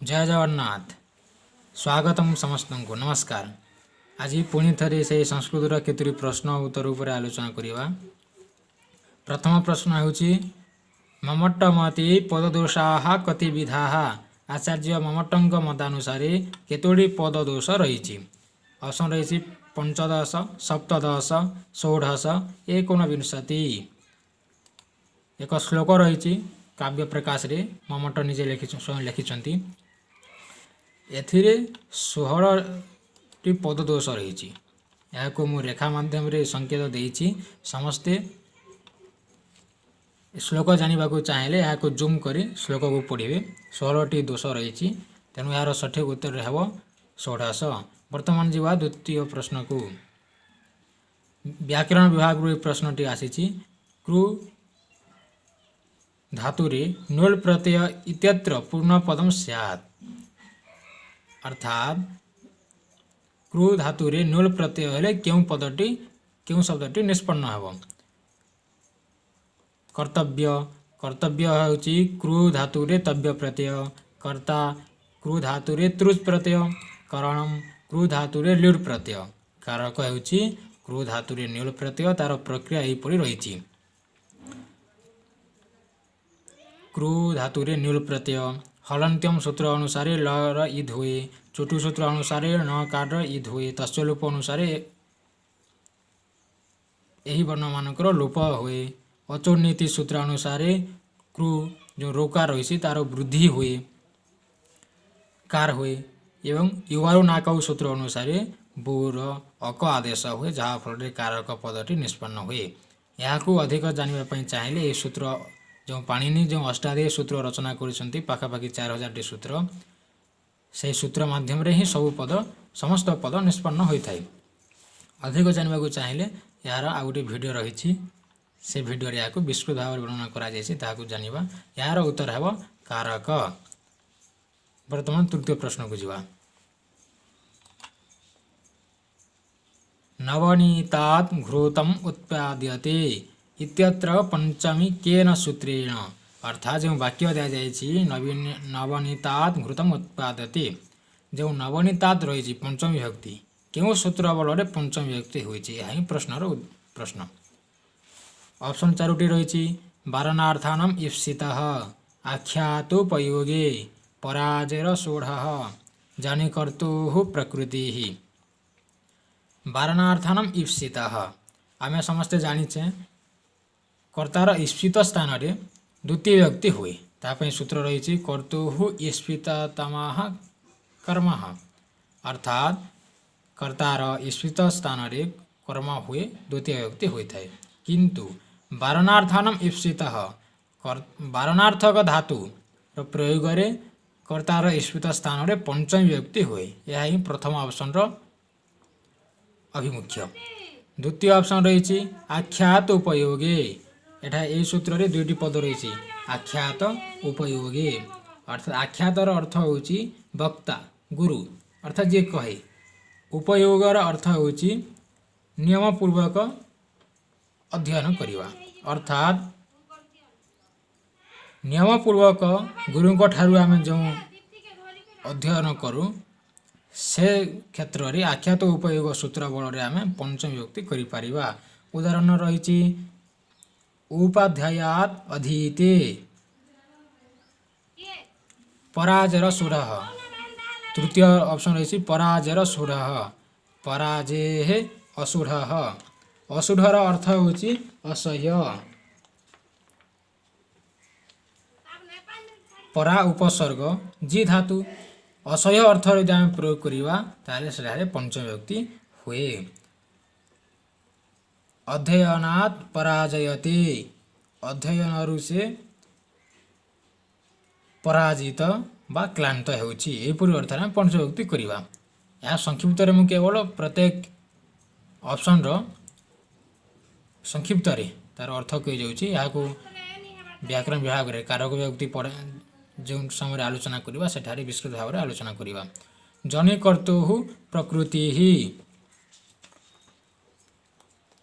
ଜୟ ଜଗନ୍ନାଥ। ସ୍ୱାଗତମ ସମସ୍ତଙ୍କୁ, ନମସ୍କାର। ଆଜି ପୁଣି ଥରେ ସେଇ ସଂସ୍କୃତର କେତୋଟି ପ୍ରଶ୍ନ ଉତ୍ତର ଉପରେ ଆଲୋଚନା କରିବା। ପ୍ରଥମ ପ୍ରଶ୍ନ ହେଉଛି, ମମ୍ମଟମତି ପଦଦୋଷାଃ କତି ବିଧାଃ? ଆଚାର୍ଯ୍ୟ ମମ୍ମଟଙ୍କ ମତାନୁସାରେ କେତୋଟି ପଦଦୋଷ ରହିଛି? ଅପସନ୍ ରହିଛି 15, 17, 16, 21। ଏକ ଶ୍ଲୋକ ରହିଛି କାବ୍ୟ ପ୍ରକାଶରେ, ମମ୍ମଟ ନିଜେ ସ୍ୱୟଂ ଲେଖିଛନ୍ତି। ଏଥିରେ 16ଟି ପଦଦୋଷ ରହିଛି। ଏହାକୁ ମୁଁ ରେଖା ମାଧ୍ୟମରେ ସଂକେତ ଦେଇଛି। ସମସ୍ତେ ଶ୍ଲୋକ ଜାଣିବାକୁ ଚାହିଁଲେ ଏହାକୁ ଜୁମ୍ କରି ଶ୍ଲୋକକୁ ପଢ଼ିବେ। 16ଟି ଦୋଷ ରହିଛି, ତେଣୁ ଏହାର ସଠିକ୍ ଉତ୍ତର ହେବ 16। ବର୍ତ୍ତମାନ ଯିବା ଦ୍ୱିତୀୟ ପ୍ରଶ୍ନକୁ। ବ୍ୟାକରଣ ବିଭାଗରୁ ଏହି ପ୍ରଶ୍ନଟି ଆସିଛି। କୃ ଧାତୁରେ ନୁଲ୍ ପ୍ରତ୍ୟୟ ଇତ୍ୟତ୍ର ପୂର୍ଣ୍ଣପଦం ସ୍ୟାତ୍। ଅର୍ଥାତ୍ କୃ ଧାତୁରେ ନୁଲ୍ ପ୍ରତ୍ୟୟ ହେଲେ କେଉଁ ପଦଟି, କେଉଁ ଶବ୍ଦଟି ନିଷ୍ପନ୍ନ ହେବ? କର୍ତ୍ତବ୍ୟ। କର୍ତ୍ତବ୍ୟ ହେଉଛି କୃ ଧାତୁରେ ତବ୍ୟ ପ୍ରତ୍ୟୟ। କର୍ତ୍ତା, କୃ ଧାତୁରେ ତୃଜ୍ ପ୍ରତ୍ୟୟ। କରଣମ୍, କୃ ଧାତୁରେ ଲ୍ୟୁଟ୍ ପ୍ରତ୍ୟୟ। କାରକ ହେଉଛି କୃ ଧାତୁରେ ନ୍ୟୁଲ୍ ପ୍ରତ୍ୟୟ। ତାର ପ୍ରକ୍ରିୟା ଏହିପରି ରହିଛି। କୃ ଧାତୁରେ ନ୍ୟୁଲ୍ ପ୍ରତ୍ୟୟ, ହଲନ୍ତ୍ୟମ ସୂତ୍ର ଅନୁସାରେ ଲ ର ଇଦ୍ ହୁଏ। ଚୁଟୁ ସୂତ୍ର ଅନୁସାରେ ଣ କାର ଇଦ୍ ହୁଏ। ତସ୍ୟ ଲୋପ ଅନୁସାରେ ଏହି ବର୍ଣ୍ଣମାନଙ୍କର ଲୋପ ହୁଏ। ଅଚୋନ୍ନୀତି ସୂତ୍ର ଅନୁସାରେ କୃ ଯେଉଁ ରୋକା ରହିଛି ତାର ବୃଦ୍ଧି ହୁଏ, କାର ହୁଏ। ଏବଂ ୟୁଆରୁ ନାକଉ ସୂତ୍ର ଅନୁସାରେ ବୁର ଅକ ଆଦେଶ ହୁଏ, ଯାହାଫଳରେ କାରକ ପଦଟି ନିଷ୍ପନ୍ନ ହୁଏ। ଏହାକୁ ଅଧିକ ଜାଣିବା ପାଇଁ ଚାହିଁଲେ ଏହି ସୂତ୍ର ଯେଉଁ ପାଣିନି ଯେଉଁ ଅଷ୍ଟାଧ୍ୟାୟୀ ସୂତ୍ର ରଚନା କରିଛନ୍ତି, ପାଖାପାଖି 4000ଟି ସୂତ୍ର, ସେହି ସୂତ୍ର ମାଧ୍ୟମରେ ହିଁ ସବୁ ପଦ, ସମସ୍ତ ପଦ ନିଷ୍ପନ୍ନ ହୋଇଥାଏ। ଅଧିକ ଜାଣିବାକୁ ଚାହିଁଲେ ଏହାର ଆଉ ଗୋଟିଏ ଭିଡ଼ିଓ ରହିଛି, ସେ ଭିଡ଼ିଓରେ ଏହାକୁ ବିସ୍ତୃତ ଭାବରେ ବର୍ଣ୍ଣନା କରାଯାଇଛି, ତାହାକୁ ଜାଣିବା। ଏହାର ଉତ୍ତର ହେବ କାରକ। ବର୍ତ୍ତମାନ ତୃତୀୟ ପ୍ରଶ୍ନକୁ ଯିବା। ନବନୀତାତ୍ ଘୃତମ୍ ଉତ୍ପାଦ୍ୟତେ ଇତ୍ୟତ୍ର ପଞ୍ଚମୀ କେନ ସୂତ୍ରେଣ? ଅର୍ଥାତ୍ ଯେଉଁ ବାକ୍ୟ ଦିଆଯାଇଛି, ନବନୀତାତ୍ ଘୃତମ୍ ଉତ୍ପାଦ୍ୟତେ, ଯେଉଁ ନବନୀତାତ୍ ରହିଛି ପଞ୍ଚମୀ ବିଭକ୍ତି, କେଉଁ ସୂତ୍ର ବଳରେ ପଞ୍ଚମୀ ବିଭକ୍ତି ହୋଇଛି? ଏହା ହିଁ ପ୍ରଶ୍ନର ପ୍ରଶ୍ନ। ଅପସନ୍ ଚାରୋଟି ରହିଛି। ବାରଣାର୍ଥାନମ୍ ଇପ୍ସିତଃ, ଆଖ୍ୟାତୋପୟୋଗେ, ପରାଜୟର ଷୋଢ଼ଃ, ଜାନିକର୍ତ୍ତୁଃ ପ୍ରକୃତିଃ। ବାରଣାର୍ଥାନମ୍ ଇପ୍ସିତଃ, ଆମେ ସମସ୍ତେ ଜାଣିଛେ କର୍ତ୍ତାର ଇପ୍ସିତ ସ୍ଥାନରେ ଦ୍ୱିତୀୟ ବ୍ୟକ୍ତି ହୁଏ। ତା ପାଇଁ ସୂତ୍ର ରହିଛି କର୍ତ୍ତୁଃ ଇପ୍ସିତତମଃ କର୍ମଃ। ଅର୍ଥାତ୍ କର୍ତ୍ତାର ଇପ୍ସିତ ସ୍ଥାନରେ କର୍ମ ହୁଏ, ଦ୍ୱିତୀୟ ବ୍ୟକ୍ତି ହୋଇଥାଏ। କିନ୍ତୁ ବାରଣାର୍ଥାନମ୍ ଇପ୍ସିତଃ, ବାରଣାର୍ଥକ ଧାତୁର ପ୍ରୟୋଗରେ କର୍ତ୍ତାର ଇପ୍ସିତ ସ୍ଥାନରେ ପଞ୍ଚମୀ ବ୍ୟକ୍ତି ହୁଏ। ଏହା ହିଁ ପ୍ରଥମ ଅପସନ୍ର ଆଭିମୁଖ୍ୟ। ଦ୍ୱିତୀୟ ଅପସନ୍ ରହିଛି ଆଖ୍ୟାତ ଉପୟୋଗେ। ଏଠା ଏହି ସୂତ୍ରରେ ଦୁଇଟି ପଦ ରହିଛି, ଆଖ୍ୟାତ ଉପୟୋଗେ। ଅର୍ଥାତ୍ ଆଖ୍ୟାତର ଅର୍ଥ ହେଉଛି ବକ୍ତା, ଗୁରୁ, ଅର୍ଥାତ୍ ଯିଏ କହେ। ଉପୟୋଗର ଅର୍ଥ ହେଉଛି ନିୟମପୂର୍ବକ ଅଧ୍ୟୟନ କରିବା। ଅର୍ଥାତ୍ ନିୟମପୂର୍ବକ ଗୁରୁଙ୍କ ଠାରୁ ଆମେ ଯେଉଁ ଅଧ୍ୟୟନ କରୁ, ସେ କ୍ଷେତ୍ରରେ ଆଖ୍ୟାତ ଉପୟୋଗ ସୂତ୍ର ବଳରେ ଆମେ ପଞ୍ଚମୀ ବିଭକ୍ତି କରିପାରିବା। ଉଦାହରଣ ରହିଛି ଉପାଧ୍ୟାୟାତ୍ ଅଧୀତେ ପରାଜୟର ଷୋଢ଼ଃ। ତୃତୀୟ ଅପସନ୍ ରହିଛି ପରାଜୟର ଷୋଢ଼ଃ, ପରାଜେଃ ଅଷୋଢ଼ଃ। ଅଷୋଢ଼ର ଅର୍ଥ ହେଉଛି ଅସହ୍ୟ। ପରା ଉପସର୍ଗ ଜି ଧାତୁ, ଅସହ୍ୟ ଅର୍ଥରେ ଯଦି ଆମେ ପ୍ରୟୋଗ କରିବା ତାହେଲେ ସେଠାରେ ପଞ୍ଚମ ବିଭକ୍ତି ହୁଏ। ଅଧ୍ୟୟନାତ୍ ପରାଜୟତେ, ଅଧ୍ୟୟନରୁ ସେ ପରାଜିତ ବା କ୍ଳାନ୍ତ ହେଉଛି, ଏହିପରି ଅର୍ଥରେ ଆମେ ପଞ୍ଚମ ବିଭକ୍ତି କରିବା। ଏହା ସଂକ୍ଷିପ୍ତରେ ମୁଁ କେବଳ ପ୍ରତ୍ୟେକ ଅପସନ୍ର ସଂକ୍ଷିପ୍ତରେ ତାର ଅର୍ଥ କହିଯାଉଛି। ଏହାକୁ ବ୍ୟାକରଣ ବିଭାଗରେ କାରକ ବିଭକ୍ତି ପଢ଼ ଯେଉଁ ସମୟରେ ଆଲୋଚନା କରିବା, ସେଠାରେ ବିସ୍ତୃତ ଭାବରେ ଆଲୋଚନା କରିବା। ଜନିକର୍ତ୍ତୁଃ ପ୍ରକୃତିଃ,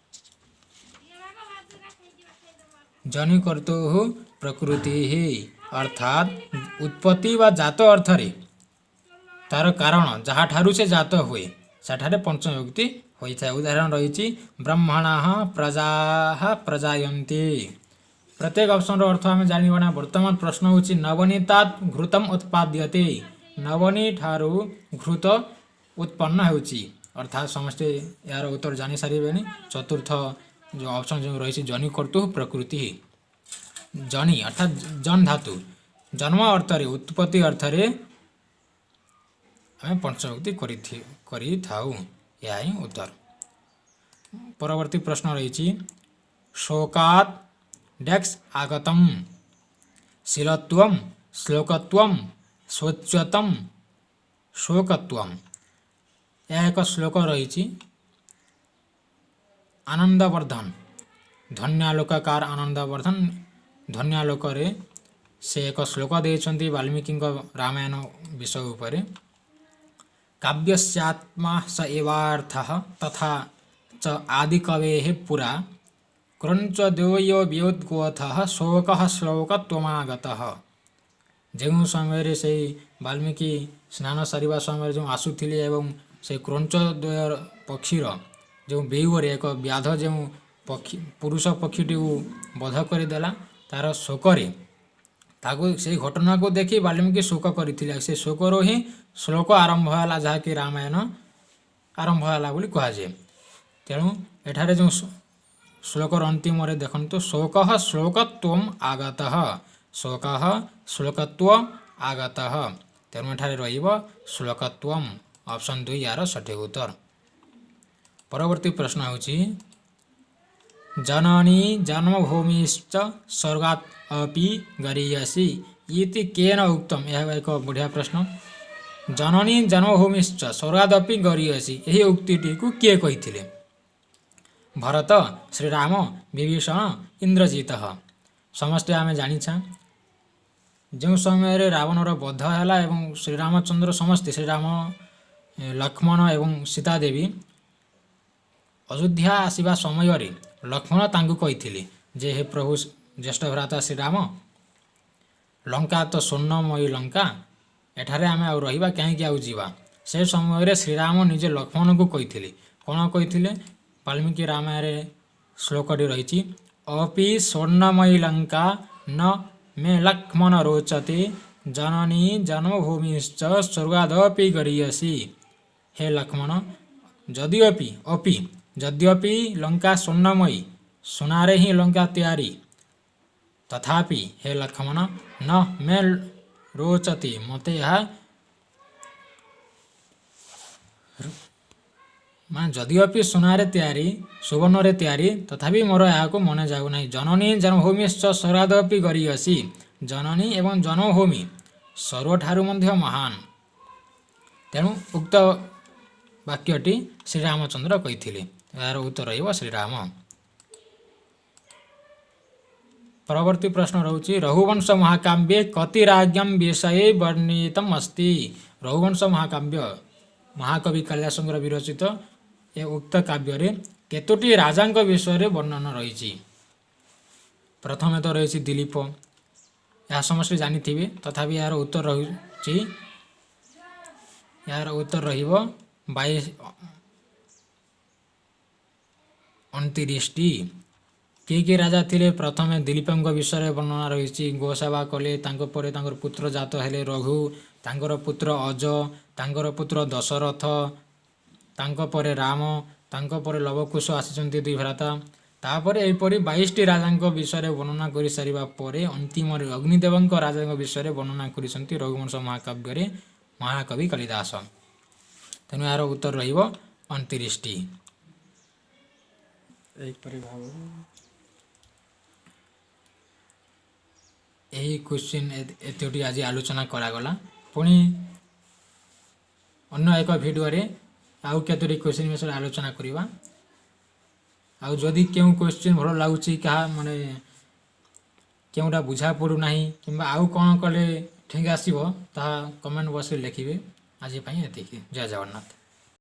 ଜନିକର୍ତ୍ତୁଃ ପ୍ରକୃତିଃ, ଅର୍ଥାତ୍ ଉତ୍ପତ୍ତି ବା ଜାତ ଅର୍ଥରେ ତାର କାରଣ ଯାହାଠାରୁ ସେ ଜାତ ହୁଏ ସେଠାରେ ପଞ୍ଚମ ବିଭକ୍ତି ହୋଇଥାଏ। ଉଦାହରଣ ରହିଛି ବ୍ରହ୍ମଣଃ ପ୍ରଜାଃ ପ୍ରଜାୟନ୍ତି। ପ୍ରତ୍ୟେକ ଅପସନ୍ର ଅର୍ଥ ଆମେ ଜାଣିବା ନା। ବର୍ତ୍ତମାନ ପ୍ରଶ୍ନ ହେଉଛି ନବନୀତାତ୍ ଘୃତମ୍ ଉତ୍ପାଦ୍ୟତେ, ନବନୀ ଠାରୁ ଘୃତ ଉତ୍ପନ୍ନ ହେଉଛି। ଅର୍ଥାତ୍ ସମସ୍ତେ ଏହାର ଉତ୍ତର ଜାଣିସାରିବେଣି। ଚତୁର୍ଥ ଯେଉଁ ଅପସନ୍ ଯେଉଁ ରହିଛି ଜନି କର୍ତ୍ତୁଃ ପ୍ରକୃତି, ଜନି ଅର୍ଥାତ୍ ଜନ୍ ଧାତୁ, ଜନ୍ମ ଅର୍ଥରେ ଉତ୍ପତ୍ତି ଅର୍ଥରେ ଆମେ ପଞ୍ଚମବିଭକ୍ତି କରିଥାଉ। ଏହା ହିଁ ଉତ୍ତର। ପରବର୍ତ୍ତୀ ପ୍ରଶ୍ନ ରହିଛି ଶୋକାତ୍ ଡ୍ୟାକ୍ସ ଆଗତମ୍ ଶୀଲତ୍ୱମ୍ ଶ୍ଲୋକତ୍ୱମ୍ ଶୋଚ୍ୟତମ୍ ଶୋକତ୍ୱମ୍। ଏହା ଏକ ଶ୍ଲୋକ ରହିଛି ଆନନ୍ଦବର୍ଦ୍ଧନ ଧନ୍ୟାଲୋକକାର ଆନନ୍ଦବର୍ଦ୍ଧନ ଧନ୍ୟାଲୋକରେ ସେ ଏକ ଶ୍ଲୋକ ଦେଇଛନ୍ତି ବାଲ୍ମୀକିଙ୍କ ରାମାୟଣ ବିଷୟ ଉପରେ। କାବ୍ୟସ୍ୟାତ୍ମା ସ ଏବାର୍ଥଃ ତଥା ଚ ଆଦିକବେଃ ପୁରା କ୍ରୌଞ୍ଚଦ୍ୱୟ ବିଉଦ୍ଗୋଥଃ ଶୋକଃ ଶ୍ଲୋକତ୍ୱମାଗତଃ। ଯେଉଁ ସମୟରେ ସେଇ ବାଲ୍ମୀକି ସ୍ନାନ ସାରିବା ସମୟରେ ଯେଉଁ ଆସୁଥିଲେ ଏବଂ ସେ କ୍ରୌଞ୍ଚଦ୍ୱୟ ପକ୍ଷୀର ଯେଉଁ ବେଉରେ ଏକ ବ୍ୟାଧ ଯେଉଁ ପକ୍ଷୀ ପୁରୁଷ ପକ୍ଷୀଟିକୁ ବଧ କରିଦେଲା, ତାର ଶୋକରେ ତାକୁ ସେଇ ଘଟଣାକୁ ଦେଖି ବାଲ୍ମୀକି ଶୋକ କରିଥିଲେ। ସେ ଶୋକରୁ ହିଁ ଶ୍ଲୋକ ଆରମ୍ଭ ହେଲା, ଯାହାକି ରାମାୟଣ ଆରମ୍ଭ ହେଲା ବୋଲି କୁହାଯାଏ। ତେଣୁ ଏଠାରେ ଯେଉଁ ଶ୍ଲୋକର ଅନ୍ତିମରେ ଦେଖନ୍ତୁ ଶୋକଃ ଶ୍ଲୋକତ୍ୱମ୍ ଆଗତଃ, ଶୋକଃ ଶ୍ଲୋକତ୍ୱ ଆଗତଃ। ତେଣୁ ଏଠାରେ ରହିବ ଶ୍ଲୋକତ୍ୱମ୍, ଅପସନ୍ 2 ୟାର ସଠିକ୍ ଉତ୍ତର। ପରବର୍ତ୍ତୀ ପ୍ରଶ୍ନ ହେଉଛି ଜନନୀ ଜନ୍ମଭୂମିଶ୍ଚ ସ୍ୱର୍ଗାତ୍ अपि ଗରୀୟସୀ ଇତି କେନ ଉକ୍ତମ୍। ଏହା ଏକ ବଢ଼ିଆ ପ୍ରଶ୍ନ। ଜନନୀ ଜନ୍ମଭୂମିଶ୍ଚ ସ୍ୱର୍ଗାଦପି ଗରୀୟସୀ ଏହି ଉକ୍ତିଟିକୁ କିଏ କହିଥିଲେ? ଭରତ, ଶ୍ରୀରାମ, ବିଭୀଷଣ, ଇନ୍ଦ୍ରଜିତ। ସମସ୍ତେ ଆମେ ଜାଣିଛା ଯେଉଁ ସମୟରେ ରାବଣର ବଧ ହେଲା ଏବଂ ଶ୍ରୀରାମଚନ୍ଦ୍ର ସମସ୍ତେ ଶ୍ରୀରାମ, ଲକ୍ଷ୍ମଣ ଏବଂ ସୀତା ଦେବୀ ଅଯୋଧ୍ୟା ଆସିବା ସମୟରେ ଲକ୍ଷ୍ମଣ ତାଙ୍କୁ କହିଥିଲେ ଯେ ହେ ପ୍ରଭୁ ଜ୍ୟେଷ୍ଠ ଭ୍ରାତା ଶ୍ରୀରାମ, ଲଙ୍କା ତ ସ୍ୱର୍ଣ୍ଣମୟୀ ଲଙ୍କା, ଏଠାରେ ଆମେ ଆଉ ରହିବା କାହିଁକି, ଆଉ ଯିବା। ସେ ସମୟରେ ଶ୍ରୀରାମ ନିଜେ ଲକ୍ଷ୍ମଣଙ୍କୁ କହିଥିଲେ। କ'ଣ କହିଥିଲେ? ବାଲ୍ମୀକି ରାମାୟଣରେ ଶ୍ଲୋକଟି ରହିଛି ଅପି ସ୍ୱର୍ଣ୍ଣମୟୀ ଲଙ୍କା ନ ମେ ଲକ୍ଷ୍ମଣ ରୋଚତେ ଜନନୀ ଜନ୍ମଭୂମିଶ୍ଚ ସ୍ୱର୍ଗାଦପି ଗରୀୟସୀ। ହେ ଲକ୍ଷ୍ମଣ, ଯଦିଅପି ଅପି ଯଦ୍ୟପି ଲଙ୍କା ସ୍ୱର୍ଣ୍ଣମୟୀ, ସୁନାରେ ହିଁ ଲଙ୍କା ତିଆରି, ତଥାପି ହେ ଲକ୍ଷ୍ମଣ ନ ମେ ରୋଚତେ, ମୋତେ ଏହା ମାନେ ଯଦିଅପି ସୁନାରେ ତିଆରି ସୁବର୍ଣ୍ଣରେ ତିଆରି ତଥାପି ମୋର ଏହାକୁ ମନେ ଯାଉନାହିଁ। ଜନନୀ ଜନ୍ମଭୂମିଶ୍ଚ ସ୍ୱର୍ଗାଦପି ଗରୀୟସୀ, ଜନନୀ ଏବଂ ଜନ୍ମଭୂମି ସର୍ବଠାରୁ ମଧ୍ୟ ମହାନ। ତେଣୁ ଉକ୍ତ ବାକ୍ୟଟି ଶ୍ରୀରାମଚନ୍ଦ୍ର କହିଥିଲେ। ଏହାର ଉତ୍ତର ରହିବ ଶ୍ରୀରାମ। ପରବର୍ତ୍ତୀ ପ୍ରଶ୍ନ ରହୁଛି ରଘୁବଂଶ ମହାକାବ୍ୟେ କତି ରାଜ୍ୟಂ ବିଷये ବର୍ଣ୍ଣିତम् अस्ति। ରଘୁବଂଶ ମହାକାବ୍ୟ ମହାକବି କାଳିଦାସଙ୍କର ବିରଚିତ ଏ ଉକ୍ତ କାବ୍ୟରେ କେତୋଟି ରାଜାଙ୍କ ବିଷୟରେ ବର୍ଣ୍ଣନା ରହିଛି? ପ୍ରଥମେ ତ ରହିଛି ଦିଲୀପ, ଏହା ସମସ୍ତେ ଜାଣିଥିବେ, ତଥାପି ଏହାର ଉତ୍ତର ରହୁଛି, ଏହାର ଉତ୍ତର ରହିବ 29ଟି। କିଏ କିଏ ରାଜା ଥିଲେ? ପ୍ରଥମେ ଦିଲୀପଙ୍କ ବିଷୟରେ ବର୍ଣ୍ଣନା ରହିଛି, ଗୋସେବା କଲେ, ତାଙ୍କ ପରେ ତାଙ୍କର ପୁତ୍ର ଜାତ ହେଲେ ରଘୁ, ତାଙ୍କର ପୁତ୍ର ଅଜ, ତାଙ୍କର ପୁତ୍ର ଦଶରଥ, ତାଙ୍କ ପରେ ରାମ, ତାଙ୍କ ପରେ ଲବକୁଶ ଆସିଛନ୍ତି ଦୁଇ ଭ୍ରାତା। ତାପରେ ଏହିପରି 22ଟି ରାଜାଙ୍କ ବିଷୟରେ ବର୍ଣ୍ଣନା କରିସାରିବା ପରେ ଅନ୍ତିମରେ ଅଗ୍ନିଦେବଙ୍କ ରାଜାଙ୍କ ବିଷୟରେ ବର୍ଣ୍ଣନା କରିଛନ୍ତି ରଘୁବଂଶ ମହାକାବ୍ୟରେ ମହାକବି କାଳିଦାସ। ତେଣୁ ଏହାର ଉତ୍ତର ରହିବ 29ଟି। ଏହିପରି ଭାବରେ ଏହି କ୍ୱେଶ୍ଚିନ୍ ଏତୋଟି ଆଜି ଆଲୋଚନା କରାଗଲା। ପୁଣି ଅନ୍ୟ ଏକ ଭିଡ଼ିଓରେ ଆଉ କେତୋଟି କ୍ୱେଶ୍ଚିନ୍ ବିଷୟରେ ଆଲୋଚନା କରିବା। ଆଉ ଯଦି କେଉଁ କ୍ୱେଶ୍ଚିନ୍ ଭଲ ଲାଗୁଛି, କାହା ମାନେ କେଉଁଟା ବୁଝା ପଡ଼ୁନାହିଁ କିମ୍ବା ଆଉ କ'ଣ କଲେ ଠିକ୍ ଆସିବ, ତାହା କମେଣ୍ଟ ବକ୍ସରେ ଲେଖିବେ। ଆଜି ପାଇଁ ଏତିକି। ଜୟ ଜଗନ୍ନାଥ।